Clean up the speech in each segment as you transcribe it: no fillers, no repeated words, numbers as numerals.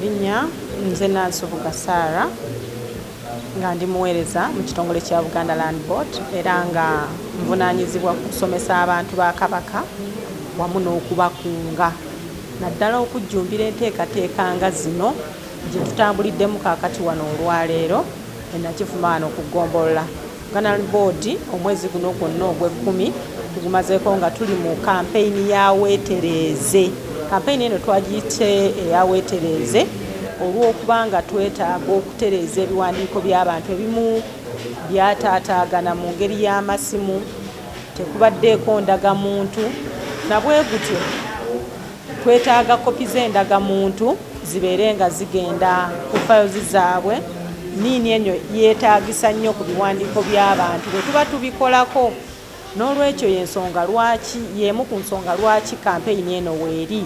Erinnya nze Nansubuga Sarah, nga ndi muweereza mu kitongole kya Buganda Land Board, era nga nvunaanyizibwa ku kusomesa abantu ba Kabaka wamu n'okubakunga, naddala okujjumbira enteekateeka nga zino gye tutambuliddemu kaakati wano olwaleero e Nakifuma wano ku ggombolola. Buganda Land Board omwezi guno gwonna ogw'ekkumi tugumazeeko nga tuli mu kampeyini ya Weetereeze. Kampeyini eno twagiyise eya Weetereeze olw'okuba nga twetaaga okutereeza ebiwandiiko by'abantu ebimu byataataagana mu ngeri y'amasimu, tekubaddeeko ndagamuntu, na bwe gutyo twetaaga kopi z'endagamuntu zibeere nga zigenda ku files zaabwe. Niini eno yeetaagisa nnyo ku biwandiiko by'abantu bwe tuba tubikolako. N'olwekyo y'ensonga lwaki, y'emu ku nsonga lwaki kampeyini eno weeri.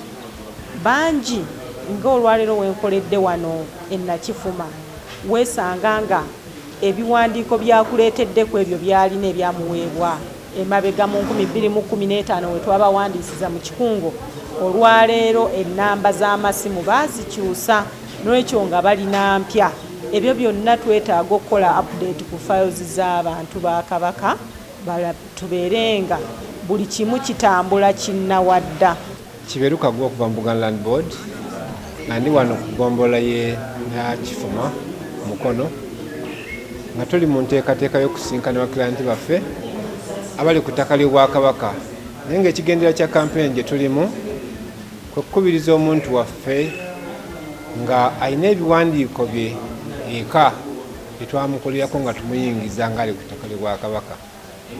Bangi ng'olwaleero wenkoledde wano e Nakifuma, weesanga nga ebiwandiiko by'akuleetedde ku ebyo by'alina ebyamuweebwa emabega mu 2015 we twabawandiisiza mu kikungo, olwaleero ennamba z'amasimu baazikyusa, n'olwekyo nga balina mpya. Ebyo byonna twetaaga okukola update ku files z'abantu ba Kabaka, tubeere nga buli kimu kitambula kinnawadda. Kiberu Kagwa okuva mu Buganda Land Board, nga ndi wano ku ggombolola y'e Nakifuma Mukono, nga tuli mu nteekateeka y'okusisinkana bakilayinti baffe abali ku ttaka ly'Obwakabaka, naye ng'ekigendererwa kya kampeyini gye tulimu kwe kukubiriza omuntu waffe nga alina ebiwandiiko bye eka bye twamukolerako nga tumuyingiza ng'ali ku ttaka ly'Obwakabaka.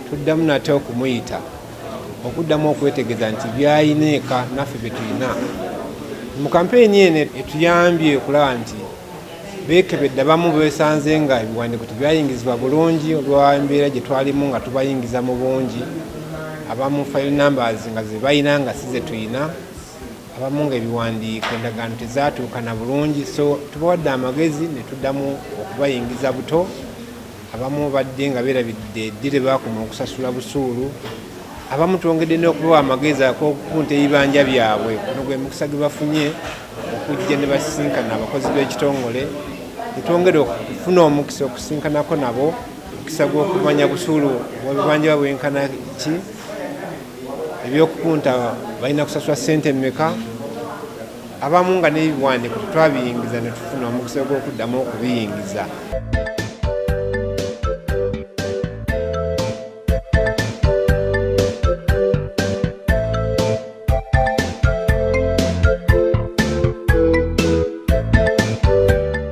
Tuddamu nate okumuyita okuddamu okwetegereza nti by'alina eka naffe bye tulina. Mu kampeyini eno etuyambye okulaba nti beekebedde abamu beesanze nga ebiwandiiko tebyayingizibwa bulungi olw'embeera gye twalimu nga tubayingiza mu bungi, abamu file numbers nga ze balina nga si ze tulina, abamu nga ebiwandiiko endagaano tezaatuukana bulungi, so tubawadde amagezi ne tuddamu okubayingiza buto. Abamu badde nga beerabidde ddi lwe baakoma okusasula busuulu, abamu twongedde n'okubawa amagezi ak'okupunta ebibanja byabwe. Guno gwe mukisa gwe bafunye okujja ne basisinkana abakozi b'ekitongole, ne twongera okufuna omukisa okusisinkanako nabo, omukisa gw'okumanya busuulu bw'ebibanja bwenkana ki, ebyokupunta balina kusasula ssente mmeka. Abamu nga n'ebiwandiiko tetwabiyingiza ne tufuna omukisa gw'okuddamu okubiyingiza.